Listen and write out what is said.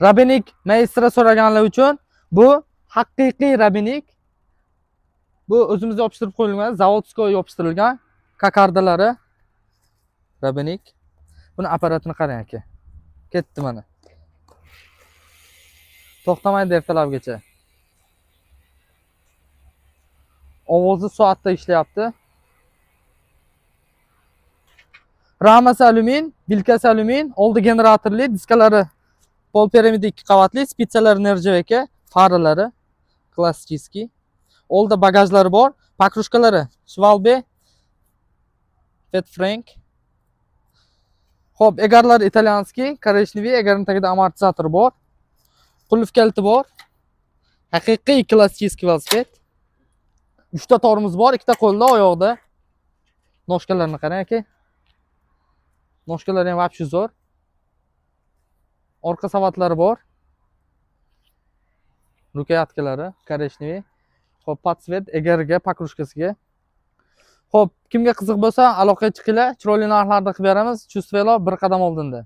Rabenik Maestro so'raganlar uchun bu haqiqiy Rabenik. Bu o'zimizda yopishtirib qo'yilgan, заводской yopishtirilgan kokardalari Rabenik. Buni apparatini qarang, aka. Ketdi mana. To'xtamaydi ertalabgacha. Ovozi soatda ishlayapti. Ramasi alyumin, vilkasi alyumin, oldi generatorli, diskalari pol piramida 2 qavatli, spitsalari нержавейка, faralari klassический. Oldi bagajlari bor, покрышкалari Schwalbe, Fat Frank. Xo'p, egarlar итальянский, коричневый, egarning tagida amortizator bor. Qulf kaliti bor. Haqiqiy klassический velosiped. 3 ta tormoz bor, ikkita qo'lda, oyoqda. Ножка larini qarang, aka. Ножка lari ham вообще zo'r. Orqa savatlari bor. Рукоятка lari коричневый. Xo'p, подсвет egarga, покрышка siga. Xo'p, kimga qiziq bo'lsa, aloqaga chiqinglar. Chiroyli narxlarda qilib beramiz. Чувство bir qadam oldinda.